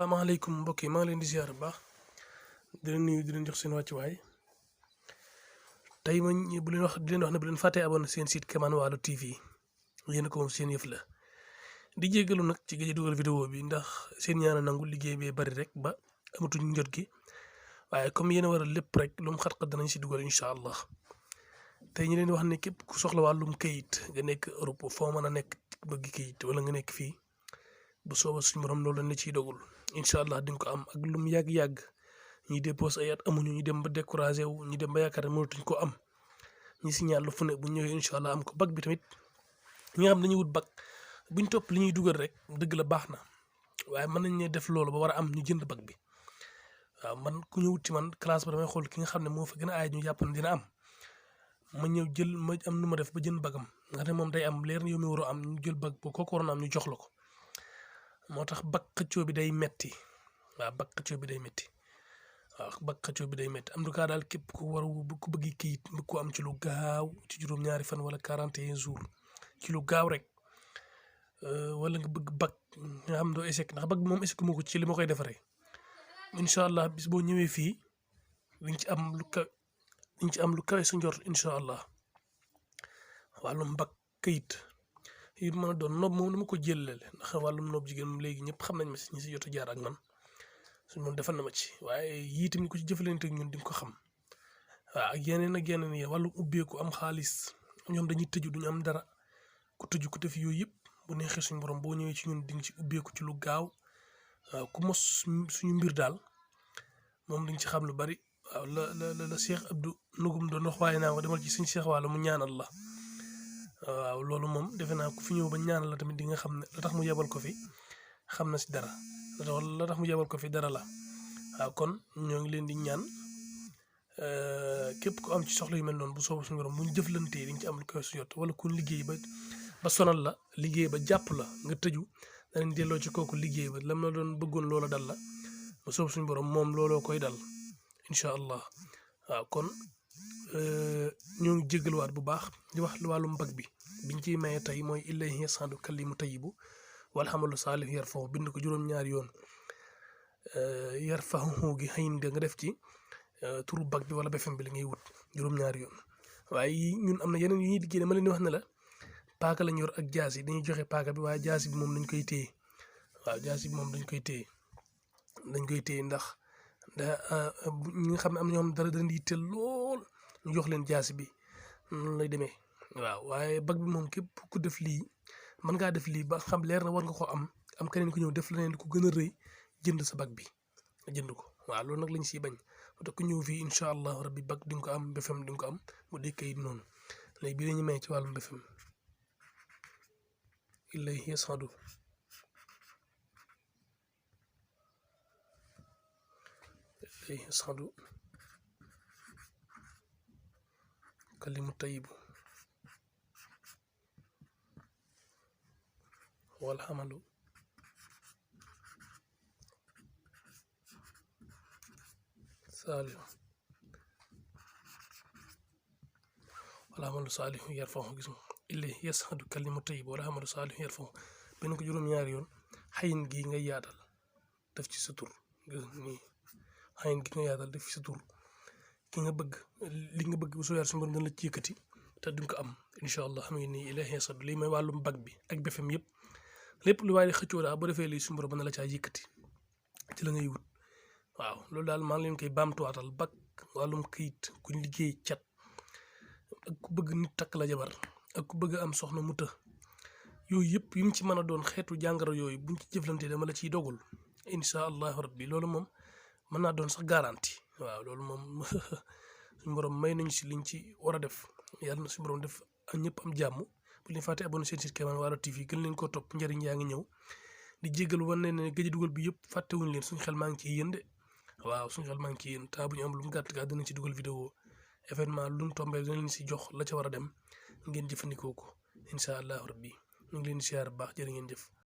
asalaamaaleykum mbokk yi maa ngi leen di ziar bu baax di leen nuyu di leen jox seen wàccuwaay tey ma bu leen wax di leen wax ne bu leen fàttee abonné seen site Kémane Walo TV yéen ko moom seen yëf la di jéggalu nag ci gëj a dugal vidéo bi ndax seen ñaana nangu liggéey bee bari rek ba amatuñ njot gi waaye comme yéen a war a lépp rek lu mu xat-xat danañ si dugal incha allah tey ñu leen di wax ne képp ku soxla wàllum kayit nga nekk Europe foo mën a nekk bëgg kayit wala nga nekk fii bu sooba suñu borom loolu la ciy dogul incha allah di nga ko am ak lu mu yàgg-yàgg ñuy déposé ay at amuñu ñu dem ba découragé wu ñu dem ba yaakaar ne mënatuñ ko am ñi signal lu fu ne bu ñëwee incha allah am ko bac bi tamit ñi nga xam dañuy wut bac buñ topp li ñuy dugal rek dëgg la baax na waaye mën nañ ne def loolu ba war a am ñu jënd bac bi waaw man ku ñu wut ci man classe ba damay xool ki nga xam ne moo fa gën a aay ñu jàpp ne dina am ma ñëw jël ma am nu ma def ba jënd bagam nga ne moom day am leer na yow mi waroo am ñu jël bag boo kooku waroon am ñu jox la ko moo tax bac xëccoo bi day metti waaw bac xëccoo bi day metti waaw bac xëccoo bi day metti en tout cas daal képp ku war ku bëgg kayit bëgg ko am ci lu gaaw ci juróom-ñaari fan wala 41 jours ci lu gaaw rek wala nga bëgg bac nga xam doo échec ndax bac bi moom échec moo ko ci li ma koy defaree incha allah bis boo ñëwee fii liñ ci am lu kawe su njort incha allah wàllum bac kayit yi mën a doon noob moom dama ko jëlale ndax wàllum noob jigéen moom léegi ñëpp xam nañ ma si ñi si jot a jaar ak man suñ moom defal na ma ci waaye yii tamit ko ci jëfalante ak ñun di nga ko xam waaw ak yeneen yi wàllum ubbeeku am xaalis ñoom dañuy tëju duñu am dara ku tëju ku def yooyu yëpp bu neexee suñu borom boo ñëwee ci ñun di nga ci ubbeeku ci lu gaaw waaw ku mos suñu mbir daal moom dañ ci xam lu bari waaw la Cheikh Abdou Nugum doon wax waaye naa ko demal ci suñ Cheikh Walo mu ñaanal la waaw loolu moom defe naa ku fi ñëw ba ñaanal la tamit di nga xam ne la tax mu yebal ko fi xam na si dara la tax mu yebal ko fi dara la waaw kon ñoo ngi leen di ñaan képp ku am ci soxla yu mel noonu bu soobu suñu borom bu ñu jëflantee di nga ci am lu koy su jot wala ku liggéey ba sonal la liggéey ba jàpp la nga tëju danañ delloo ci kooku liggéey ba lam la doon bëggoon loola dal la bu soobu suñu borom moom looloo koy dal incha allah waaw kon ñoo ngi jégaluwaat bu baax di wax lu wàllum bac bi biñ ciy maye tey mooy ilayhi yas'adu kalimu tayyibu wal amalu saalih yarfahu bind ko juróom-ñaari yoon yarfahu gi xëyin nga def ci turu bac bi wala BFEM bi la ngay wut juróom-ñaari yoon waaye ñun am na yeneen yu ñuy liggéey dama leen di wax ne la paaka lañ yor ak jaas yi dañuy joxe paaka bi waaye jaas bi moom dañ koy téye waaw jaas bi moom dañ koy téye ndax ñi nga xam ne am na ñoo xam dara dañ di yitteel lool ñu jox leen jaas bi noonu lay demee waaw waaye bac bi moom képp ku def lii mën ngaa def lii ba xam leer na war nga ko am keneen ku ñëw def leneen lu ko gën a rëy jënd sa bac bi nga jënd ko waaw loolu nag lañ siy bañ te ku ñëw fii incha allah rabbi bac di nga ko am BFEM di nga ko am bu dee kayit noonu léegi bii dañuy may ci wàllum BFEM ilayhi yas'adu kalimu tayyibu wal amalu saalihu yarfahu gis nga ilayhi yas'adu kalimu tayyibu wal amalu saalihu yarfahu benn ko juróom-ñaari yoon xayin gi nga yaatal def ci sa tur nii xayin gi nga yaatal def ci sa tur ki nga bëgg li nga bëgg bu soo yaar su mbir dana la ci yëkkati te duñ ko am incha allah xam nga nii ilayhi yas'adu lii may wàllum bac bi ak BFEM yëpp lépp lu waaye di xëccoo daal boo defee lii suñu borom mën na la caa yëkkati ci la ngay wut waaw loolu daal maa ngi leen koy baamtuwaatal bac wàllum kayit kuñ liggéey cat ak ku bëgg nit takk la jabar ak ku bëgg am soxna mu të yooyu yëpp yu mu ci mën a doon xeetu jàngaro yooyu buñ ci jëflante dama la ciy dogul incha allahu rabbi loolu moom mën naa doon sax garanti waaw loolu moom suñu borom may nañu si liñ ci war a def yàlla na suñu borom def ñëpp am jàmm bu leen fàtte abonné seen site Kémane Walo TV gën leen koo topp njëriñ yaa ngi ñëw di jégal wane ne gëj dugal bi yëpp fàttewuñ leen suñu xel maa ngi ciy yéen de waaw suñu xel maa ngi ciy yéen taa bu ñu am lu mu gàtt gàtt dinañ ci dugal vidéo événement lu mu tombé dinañ si jox la ca war a dem ngeen jëfandikoo ko incha allahu rabbi ñu ngi leen di siyaar bu baax jërë ngeen jëf